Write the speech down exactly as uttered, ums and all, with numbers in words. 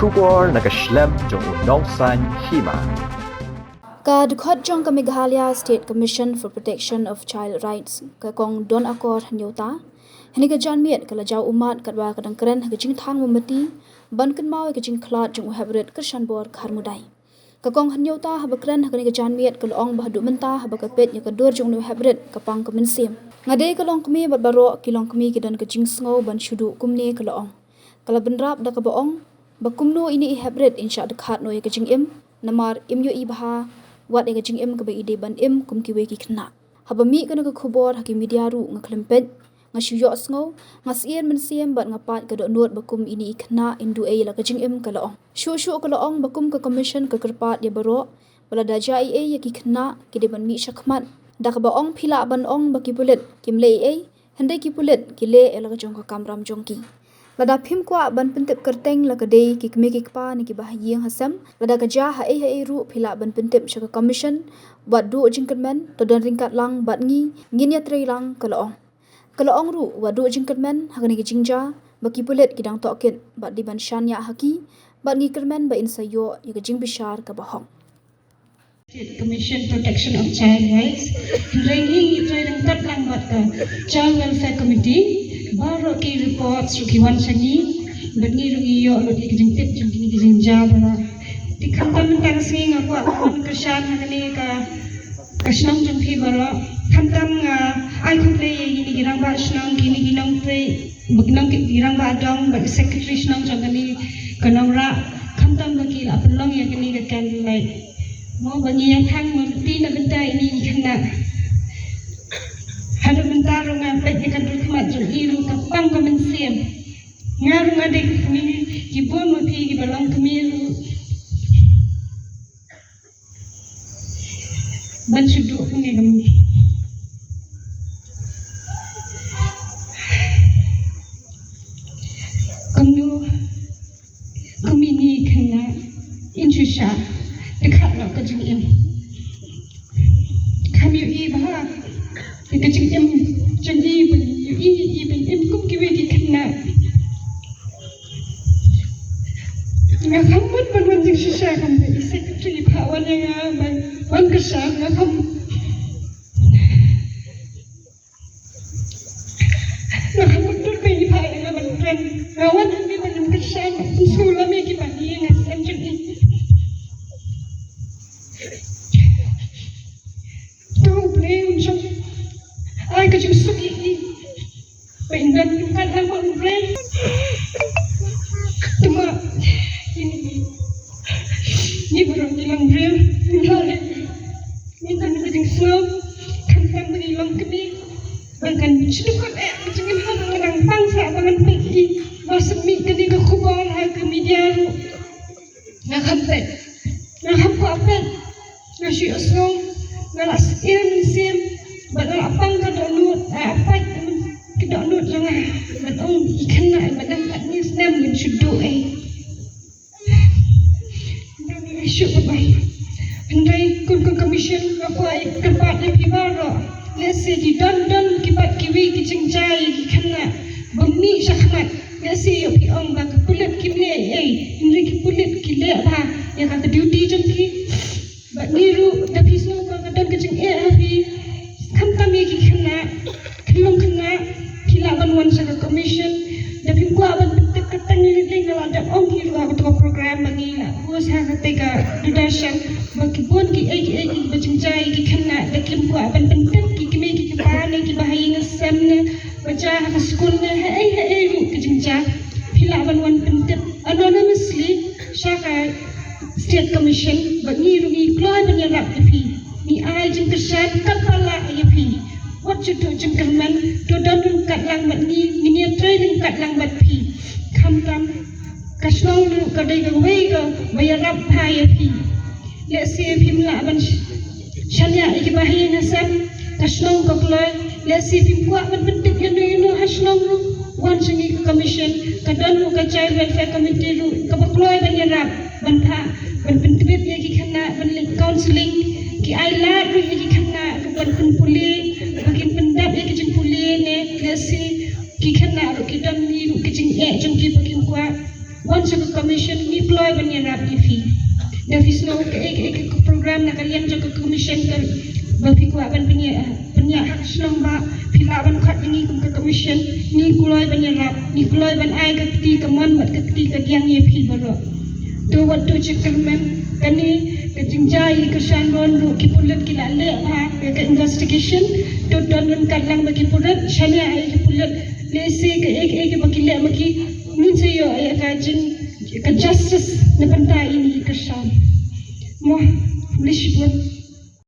Khubor na ka shlem jong u Nongsaiñ Hima. Ka dkhot jong ka Meghalaya State Commission for Protection of Child Rights, ka Kong Donakor Hynñiewta, ha kane ka janmiet ka la jaw ummat katba ka dang kren ha ka jingthang mombati ban kynmaw ïa ka jingkhlad jong u heprit Kyrshanbor Kharmudai. Ka Kong Hynñiewta haba kren ha kane ka janmiet ka la ong ba haduh mynta haba ka peit ïa ka dur jong une u heprit ka pang ka mynsiem. Nga dei ka longkmie bad baroh ki longkmie ki don ka jingsngew ban shu duh kumne, ka la ong. Ka la bynrap da kaba ong ba kumno ine i heprit in shah dkhat noh ïa ka jingim, namar im ïohi bha wat ïa ka jingim kaba i dei ban im kum kiwei ki khynnah. Haba mih kane ka khubor ha ki media ruh nga khlem peit, nga shu ïohsngew, nga syier mynsiem bad nga pait ka dohnud ba kum ine i khynnah in duh ei la ka jingim, ka la ong. Shuh shuh ka la ong ba kum ka commission ka kyrpad ïa baroh ba lada jia ei ei ïa ki khynnah ki dei ban mih shakhmat. Da kaba ong phi lah ban ong ba ki pulit kim leh ei ei, hynrei ki pulit ki leh ïa la ka jong ka kamram jong ki. Lada phim kwah ban pyntip kyrteng la ka dei ki kmie ki kpa ne kiba ha ïing ha sem, lada ka jia ha ei ha ei ruh phi lah ban pyntip sha ka commission. Wat duh jingkyrmen, to don ryngkat lang bad ngi, ngin ïatrei lang, ka la ong. Ka la ong ruh wat duh jingkyrmen ha kane ka jingjia ba ki pulit ki dang tohkit bad dei ban shaniah ha ki, bad ngi kyrmen ba in sa ïoh ïa ka jingbishar kaba hok. State Commission Protection of Child Rights. Hynrei ngi ngi trei ryngkat lang bad ka Child Welfare Committee. Baroh ki reports ruh ki wan sha ngi bad ngi ruh ngi ïoh lut ïa ka jingtip jong kine ki jingjia baroh. Te khamtam mynta ka sngi nga kwah ban kyrshan ha kane ka, ka shnong jong phi baroh. Khamtam nga ai khublei ïa kine ki rangbah shnong, kine ki nongtrei, ba ki nong ki rangbah dong, ba ki secretary shnong jong kane ka nongrah, khamtam ba ki la pynlong ïa kane ka candlelight. Mo ba ngi ïa thang mo ti na bynta ine i khynnah. Haduh mynta ruh nga peit ïa ka dur khmat jong i ruh ka pang ka mynsiem. Nga ruh nga dei ka kmie, ki bun ma phi kiba long kmie ruh. Ban shu duh kumne kumne. Kumno, kumne khynnah in shu shah dkhat noh ka jingim. Kham ïohi bha ïa ka jingim jong i, ban ïohi ïa i ban im kum kiwei ki khynnah. Nga kham mut ban wan jingshisha, kham da i secretary pha wan ïa nga ban wan kyrshan, nga kham, nga kham mut dur ba i pha ïa nga ban kren. Nga wan hangne ban wan kyrshan, ban sngewlem ïa kiba ha ïing ha sem jong i. To U Blei un shong ai ka jingsuk ïa i. Ba in don ryngkat lang bad U Blei. Te ma ngi baroh ngi long briew, ngi la leh, ngi don ka jingsngew, khamtam ba ngi long kmie. Ba kan shu dukot eh ka jingim ha ba ngan nang pang sa ba ngan peit ïa i. Ba shu mih kane ka khubor ha ka media ruh. Nga kham peit, nga kham kwah peit, nga shu ïohsngew, nga la syier mynsiem, bad nga la pang ka dohnud, nga la pait ka dohnud jong nga, bad ong i khynnah iba dang katne snem ban shu duh ei. Nga shu ba bang. Hynrei kum ka commission nga kwah ïa kyrpad ïa phi baroh. Lehse ki don don ki pat kiwei ki jingjia ïa ki khynnah ba mih shakhmat. Lehse ïoh phi ong ba ki pulit kim leh ei ei, hynrei ki pulit ki leh bha ïa ka, ka duty jong ki. Bad ngi ruh da phi sngew ba ka don ka jingeh ha phi, khamtam ïa ki khynnah, ki long khynnah, phi lah ban wan sha ka commission. Da phim kwah ban pyntip kyrteng lei lei, nga la dep ong hi ruh ha kato ka program ba ngi la host ha kata ka Doordarshan, ba ki bun kiei kiei kiba jingjia ïa ki khynnah, da kim kwah ban pyntip ki kmie ki kpa ne kiba ha ïing ha sem ne ba jia ha ka skul ne haei haei ruh ka jingjia, phi lah ban wan pyntip anonymously sha ka State Commission, bad ngi ruh ngi kloi ban ïarap ïa phi. Ngi ai jingkyrshan katba lah ïa phi. Wat shu duh jingkyrmen, to don ryngkat lang bad ngi, ngin ïatrei ryngkat lang bad phi. Khamtam ka shnong ruh ka dei kawei kaba ïarap bha ïa phi. Lehse phim lah ban sh-, shaniah ïa kiba ha ïing ha sem, ka shnong ka kloi. Lehse phim kwah ban pyntip ïano ïano ha shnong ruh, wan sha ngi ka commission. Ka don ruh ka Child Welfare Committee ruh kaba kloi ban ïarap, ban phah, ban pyntbit ïa ki khynnah, ban leit counselling. Ki ai lad ruh ïa ki khynnah ruh ban pynpule, ba kin pyndap ïa ki jingpule ne lehse ki khynnah ruh ki don ruh ki jingeh jong ki ba kim kwah. Jong ka commission ngi kloi ban ïarap ïa phi. Da phi sngew kaei kaei ka program na ka liang jong ka commission ka ba phi kwah ban pynïa pynïa ha ka shnong ba phi lah ban khot ïa ngi kum ka commission, ngi kloi ban ïarap, ngi kloi ban ai ka kti kamon bad ka kti kadiang ïa phi baroh. To wat to jingkyrmen kane ka jingjia ïa ka shan ron ruh ki pulit ki la leh ha ka investigation. To don ryngkat lang ba ki pulit shane ai ki pulit lehse kaei kaei ba ki leh ma ki ngin sa ïoh ïa ka jing ka justice na bynta ïa ka shan. Mo, lishbun.